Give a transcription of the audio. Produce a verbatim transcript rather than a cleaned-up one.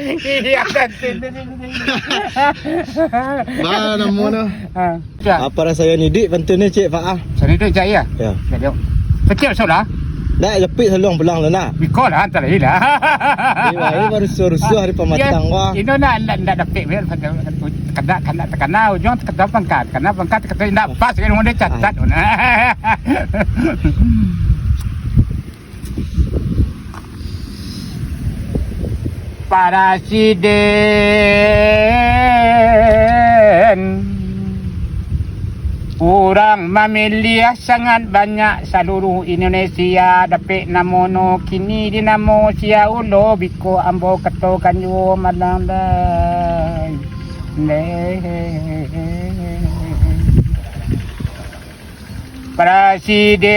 Iyo, pantun tu. Ba namo tu? Ha. Apa rasanya nyidik pantun ni, Cik Faah? Sanidik cak iya? Ya. Jadi, kecil sudah. Dak japik saluang pulang tu nak. Biko lah, antah lagi lah. Ini baru rusuh-rusuh hari pamatang, wah. Ino nak, nak, nak dapik, biar kena, kena, kena ujuang, kena pangkat, kena pangkat, kena indak pas, kan, mun dia catat. Presiden. Urang mamiliah sangat banyak saluruh Indonesia, dapek namo no kini dinamo sia ulo, biko ambo katokan juo malang dai. Presiden.